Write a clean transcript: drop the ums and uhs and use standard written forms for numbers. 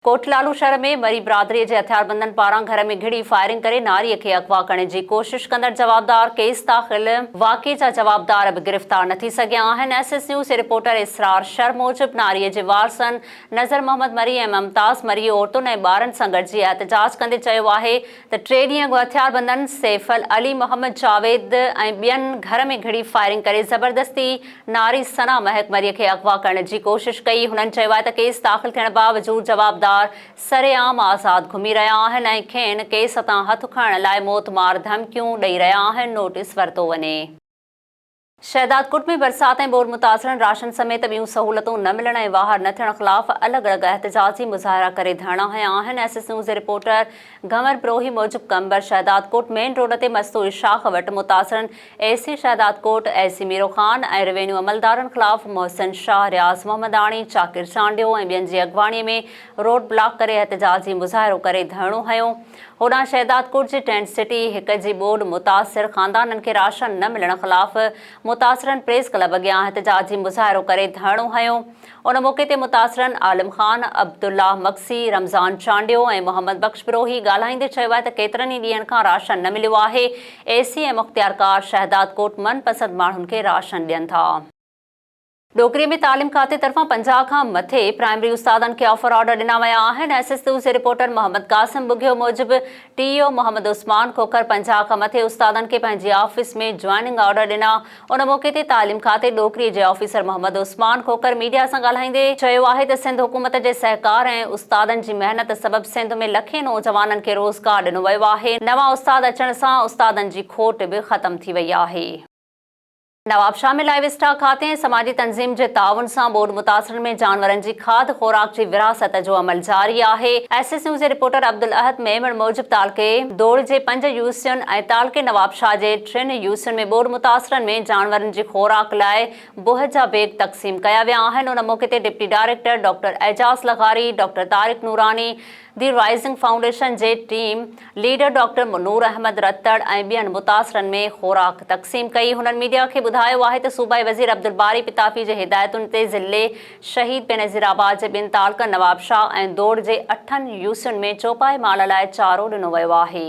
ڪوٽلالو شھر ۾ مري برادري جي ھٿياربندن پاران گھر ۾ گھڙي فائرنگ ڪري ناري کي اغوا ڪرڻ جي ڪوشش ڪندڙ جوابدار ڪيس داخل، واقعي جا جوابدار به گرفتار نه ٿي سگھيا آھن، ايس ايس نيوز جي رپورٽر اسرار شر موجب ناري جي وارثن نظر محمد مري ۽ ممتاز مري عورتن ۽ ٻارن سان گڏجي احتجاج ڪندي چيو آھي ته ٽي ڏينهن اڳ هٿياربندن سيفل علي، محمد جاويد ۽ ٻين گهر ۾ گهڙي فائرنگ ڪري زبردستي ناري ثنا مهڪ مري کي اغوا ڪرڻ جي ڪوشش ڪئي. هنن چيو آهي ته ڪيس داخل ٿيڻ باوجود جوابدار سرعام آزاد گهمي رهيا آهن ۽ کين ڪيس تان هٿ کڻڻ لاء موتمار ڌمڪيون ڏئي رهيا آهن، نوٽيس ورتو وڃي. شهدادڪوٽ ۾ برسات ۽ ٻوڏ متاثرن راشن سميت ٻيون سهولتون نه ملڻ ۽ واهر نه ٿيڻ خلاف الڳ الڳ احتجاجي مظاهرا ڪري ڌرڻا هنيا آهن، ايس ايس نيوز جي رپورٽر گهنور بروهي موجب قمبر شهدادڪوٽ مين روڊ تي مستوئي شاخ وٽ متاثرن A C Shahdadkot, A C Miro Khan ۽ revenue عملدارن خلاف محسن شاهه، رياض محمداڻي، چاڪر چانڊيو ۽ ٻين جي اڳواڻي ۾ روڊ بلاڪ ڪري احتجاجي مظاهرو ڪري ڌرڻو هنيو. هوڏانهن شهدادڪوٽ جي ٽينٽ سٽي هڪ جي ٻوڏ متاثر خاندانن کي راشن نه ملڻ خلاف متاثرن پريس ڪلب اڳيان احتجاجي مظاهرو ڪري ڌرڻو هنيو. ان موقعي تي متاثرن عالم خان، عبدالله مگسي، رمضان چانڊيو ۽ محمد بخش بروهي ڳالهائيندي چيو آهي ته ڪيترن ئي ڏينهن کان راشن نه مليو آهي، اي سي ۽ مختيارڪار شهدادڪوٽ من پسند ماڻهن کي راشن ڏين ٿا. ڏوڪري ۾ تعليم کاتي طرفان 50 کان مٿي پرائمري استادن کي آفر آرڊر ڏنا ويا آهن، ايس ايس نيوز جي رپورٽر محمد قاسم ٻگهيو موجب ٽي او محمد عثمان کوکر 50 کان مٿي استادن کي پنهنجي آفيس ۾ جوائننگ آرڊر ڏنا، ان موقعي تي تعليم کاتي ڏوڪري جي آفيسر محمد عثمان کوکر ميڊيا سان ڳالهائيندي چيو آهي ته سنڌ حڪومت جي سهڪار ۽ استادن جي محنت سبب سنڌ ۾ لکين نوجوانن کي روزگار ڏنو ويو آهي، نوان استاد اچڻ سان استادن جي کوٽ به ختم ٿي وئي آهي. نوابشاهه ۾ لائيو اسٽاڪ کاتي ۽ سماجي تنظيم جي تعاون سان ٻوڏ متاثرن ۾ جانورن جي کاڌ خوراڪ جي ورهاست جو عمل جاري آهي. ايس ايس نيوز جي رپورٽر عبدالاحد ميمڻ موجب تعلقي دوڙ جي پنج يوسين ۽ تعلقي نوابشاهه جي ٽن يوسين ۾ ٻوڏ متاثرن ۾ جانورن جي خوراڪ لاء بهه جا بيگ تقسيم ڪيا ويا آهن. ان موقعي تي ڊپٽي ڊائريڪٽر ڊاڪٽر اعجاز لغاري، doctor Tariq Noorani, the rising foundation جي team leader doctor Noor Ahmed Ratar ۽ ٻين متاثرن ۾ خوراڪ تقسيم ڪئي. هنن ميڊيا کي ٻڌايو آهي ته صوبائي وزير عبدالباري پتافي جي هدايتن تي ضلعي شهيد بينظير آباد جي ٻن تعلقن نوابشاهه ۽ دوڙ جي اٺن يوسين ۾ چوپائي مال لاء چارو ڏنو ويو آهي.